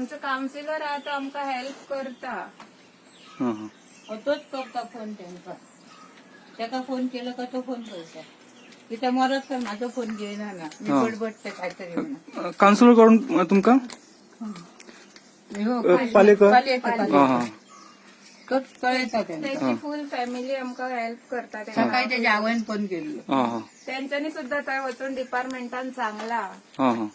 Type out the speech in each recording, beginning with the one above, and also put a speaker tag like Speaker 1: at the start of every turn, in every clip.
Speaker 1: आमचो कावन्सिलर आहा तो आमकां हेल्प करता.
Speaker 2: हा, हा.
Speaker 3: हो, तोच करता फोन तेंका. तेका फोन केलो का तो फोन करता. कित्याक मरत तर म्हाजो फोन घेयना ना, मी
Speaker 2: हा.
Speaker 3: बडबडटे कांयतरी म्हणून.
Speaker 2: काउन्सिलर कोण तुमका?
Speaker 3: हो.
Speaker 2: पालेकर?
Speaker 3: पालेकर.
Speaker 2: हा हा.
Speaker 3: तोच कळयता तेंका.
Speaker 1: त्याची फुल फॅमिली आमकां हेल्प करता तेंकां.
Speaker 3: सकाळी तेज्या आवयन फोन केल्लो.
Speaker 2: हा हा.
Speaker 1: तेंच्यांनी सुद्दां थंय वचून डिपार्टमेंटान सांगला.
Speaker 2: हा हा.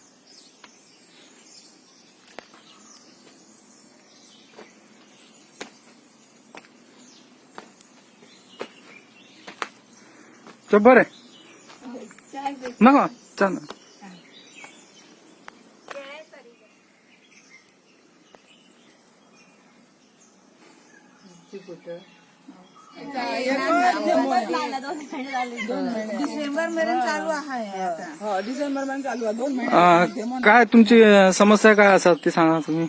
Speaker 2: चल बरें, नाका चल.
Speaker 4: डिसेंबर मेरेन चालू आहा हे आता.
Speaker 5: डिसेंबर पर्यंत चालू आहे, 2 महिने.
Speaker 2: काय तुमची समस्या काय आसा ती सांगा तुम्ही.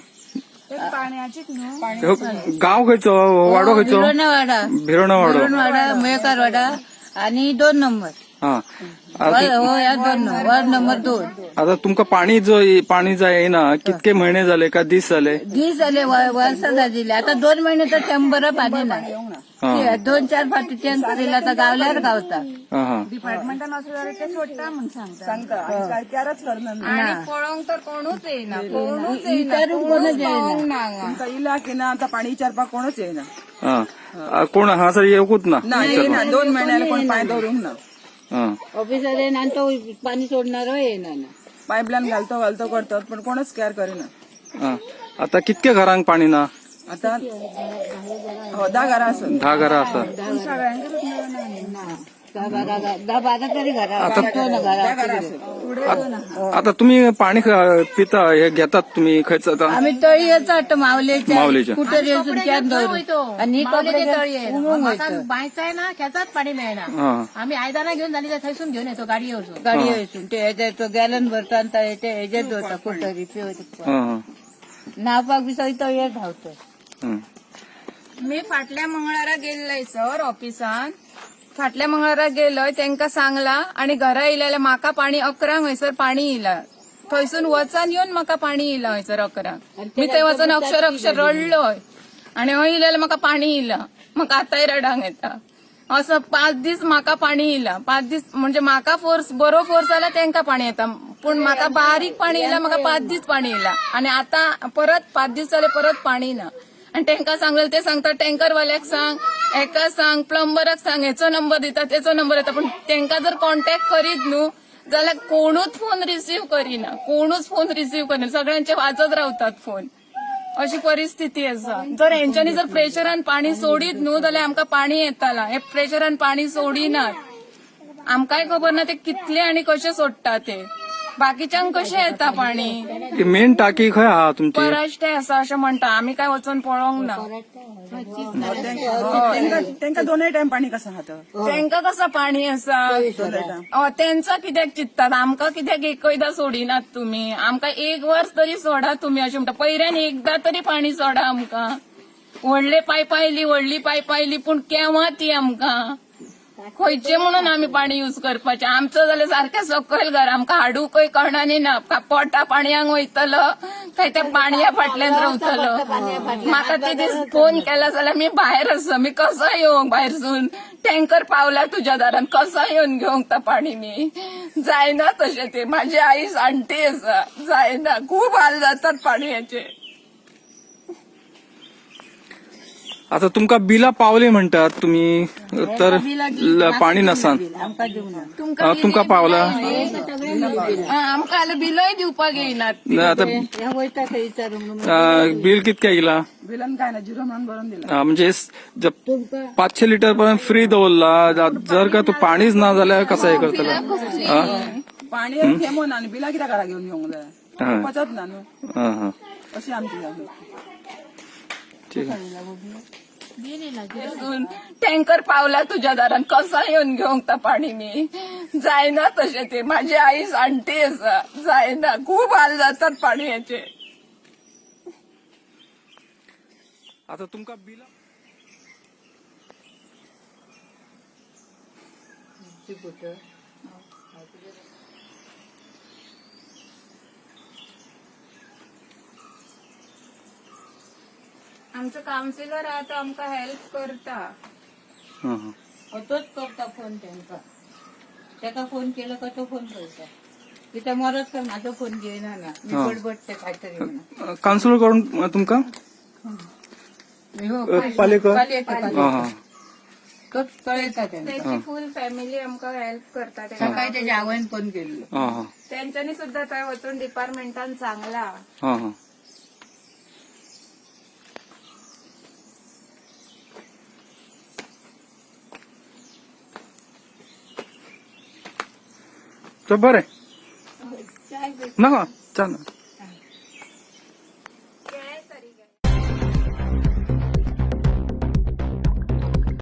Speaker 4: पाण्याचीच न्हू.
Speaker 2: ह्यो गाव खंयचो, वाडो खंयचो?
Speaker 3: भिरोणवाडा.
Speaker 2: भिरोणावाडो.
Speaker 3: भिरोणवाडा, मयेकारवाडा आणि 2 नंबर.
Speaker 2: हा.
Speaker 3: हो, या 2 नंबर, वार्ड नंबर 2.
Speaker 2: आता तुमका पाणी जो पाणी जाय येना, कितके महिने झाले का दीस झाले?
Speaker 3: दीस झाले, वर्सां जाली आता. 2 महिने तर शंभर पाणी ना.
Speaker 2: हा.
Speaker 3: 2-4 फाटी चेंज केले आता गावल्यार गावता.
Speaker 2: हा हा.
Speaker 4: डिपार्टमेंटान वचून जाल्यार ते सोडटा म्हूण सांगता.
Speaker 5: सांगता आणि काय कॅरच करणार ना.
Speaker 1: आणि पळोवंक तर कोणूच येयना, कोणूच येयना.
Speaker 3: विचारूंक कोणूच येयना.
Speaker 1: पावोंक ना हांगा.
Speaker 5: तुमकां इला की ना आता पाणी विचारपाक कोणच येयना.
Speaker 2: हा. कोण हांगासर येवकूच ना?
Speaker 5: ना, येयना. 2 महिन्याला कोण पांय दवरूंक ना.
Speaker 2: हा.
Speaker 3: ऑफिसर येयना आणि तो पाणी सोडणार येयना ना.
Speaker 5: पायपलायन घालतो घालतो करतात पण कोणच कॅर करिना.
Speaker 2: हा. आता कितके घरांक पाणी ना?
Speaker 5: आता हो 10 घरां आसत.
Speaker 2: 10 घरां आसा.
Speaker 4: सगळ्यांकच मेळना न्ही.
Speaker 3: 10-12, 10-12 तरी घरा, दोन घरा.
Speaker 5: 10 घरां आसत.
Speaker 2: आता तुम्ही पाणी पिता, हे घेतात तुम्ही खंयचं आता?
Speaker 3: आम्ही तळी येतात मावलेच्या.
Speaker 2: मावलेच्या.
Speaker 3: कुठे can दवरून आणि कपडे उमूंक वयता.
Speaker 6: बांयचं ना खेचात पाणी मेळना.
Speaker 2: हा.
Speaker 6: आम्ही आयदाना घेऊन जाली थंयसून घेऊन येतो गाडयेवरसून.
Speaker 3: गाडी वयसून ते हेजे तो गॅलन भरता आणि ते हेजेर दवरता कुठरी पिवता.
Speaker 2: हा हा.
Speaker 3: न्हावपाक बी सगळी तळयेर धांवता.
Speaker 2: हा.
Speaker 1: मी फाटल्या मंगळारा गेल्लय सर ऑफिसान. फाटल्या मंगळारा गेलय, तेंका सांगला आणि घरा येयलेले म्हाका पाणी 11 हयसर पाणी येयला. थंयसून वचान येवन म्हाका पाणी येयला हयसर 11. मी थंय वचून अक्षर अक्षर रडलोय आणि हय येयलेले म्हाका पाणी येयला. म्हाका आतांय रडांक येता. असो 5 दीस म्हाका पाणी येयला. 5 दीस म्हणजे म्हाका फोर्स बरो फोर्स जाला तेंका पाणी येता, पूण म्हाका बारीक पाणी येयला. म्हाका 5 दीस पाणी येयला आणि आता परत 5 दीस जाले परत पाणी ना. आणि तेंका सांगलेलं ते सांगता टँकरवाल्याक सांग, हेका सांग, प्लंबराक सांग, हेचो नंबर दिता, तेचो नंबर दिता, पण तेंका जर कॉन्टॅक्ट करीत न्हू जाल्यार कोणूच फोन रिसीव करीना, कोणूच फोन रिसीव करीना. सगळ्यांचे वाजत रावतात फोन. अशी परिस्थिती आसा. जर हेंच्यांनी जर प्रेशरान पाणी सोडीत न्हू जाल्यार आमकां पाणी येताला. हे प्रेशरान पाणी सोडिनात. आमकांय खबर ना ते कितले आनी कशे सोडटा ते. बाकीच्यांक कशें येता पाणी?
Speaker 2: ती मेन टाकी खंय आहा तुमची?
Speaker 1: पराश्टे आसा अशें म्हणटा. आमी काय वचून पळोवंक ना.
Speaker 5: तेंका दोनय टायम पाणी कसं आहा तर?
Speaker 1: तेंका कसं पाणी आसा तेंचा कित्याक चिंततात, आमकां कित्याक एकयदा सोडिनात तुमी? आमकां एक वर्स तरी सोडा तुमी अशें म्हणटा. पयऱ्यान एकदां तरी पाणी सोडा आमकां. व्हडले पायपां आयली, व्हडली पायपां आयली, पूण केव्हा ती आमकां खंयचे म्हणून आमी पाणी यूज करपाचें? आमचो जाल्यार सारकें सकयल घर, आमकां हाडूंकय कळनानी ना. पोटा पाणयांक वयतलो काय त्या पाणया फाटल्यान रावतलो? म्हाका ते दीस फोन केला जाल्यार मी भायर आसा, मी कसो येवंक भायरसून? टँकर पावला तुज्या दारान, कसो येवन घेवंक ता पाणी? मी जायना तशें ते. माझी आई जाणटी आसा, जायना. खूब हाल जातात पाणयाचे.
Speaker 2: आता तुमका बिला पावली म्हणटात तुम्ही, तर पाणी नसान.
Speaker 3: आमकां दिवना.
Speaker 2: तुमका पावला?
Speaker 1: आमकां जाल्यार बिलय दिवपाक येयनात.
Speaker 2: ना, आता
Speaker 3: हे वयता थंय विचारूंक.
Speaker 2: बिल कितके येयला?
Speaker 5: बिलन काय ना, झिरो म्हणून भरून दिला.
Speaker 2: हा, म्हणजे 500 लिटर पर्यंत फ्री दवरला. जर का तू पाणीच ना जाल्यार कसं हे करतलो? हा?
Speaker 5: पाणी थेंबो ना आणि बिला कित्याक घरा घेऊन येवंक जाय?
Speaker 2: हा.
Speaker 5: पचत ना न्हू.
Speaker 2: हा हा.
Speaker 5: अशी आमची जाली.
Speaker 2: ठीक आहे.
Speaker 1: टँकर पावला तुज्या दारान, कसो येवन घेवंक ता पाणी? मी जायना तशें ते. माझी आई जाणटी आसा, जायना. खूब हाल जातात पाणयाचे.
Speaker 2: आता तुमका बिला
Speaker 1: आमचो कावन्सिलर आहा तो आमकां हेल्प करता.
Speaker 2: हा हा.
Speaker 3: तोच करता फोन तेंका. तेका फोन केलो का तो फोन करता. कित्याक मरत तर म्हाजो फोन घेयना ना, मी
Speaker 2: हा.
Speaker 3: बडबडटे कांयतरी म्हणून.
Speaker 2: काउन्सिलर कोण तुमका?
Speaker 3: हो,
Speaker 2: पालेकर.
Speaker 3: पालयेकर.
Speaker 2: हा हा.
Speaker 3: तोच कळयता तेंका.
Speaker 1: त्याची फुल फॅमिली आमकां हेल्प करता.
Speaker 3: सकाळी तेच्या आवयन फोन केल्लो.
Speaker 2: हा हा.
Speaker 1: तेंच्यांनी सुद्धा थंय वचून डिपार्टमेंटान सांगला.
Speaker 2: हा हा. तर बरें, नाका, चा ना.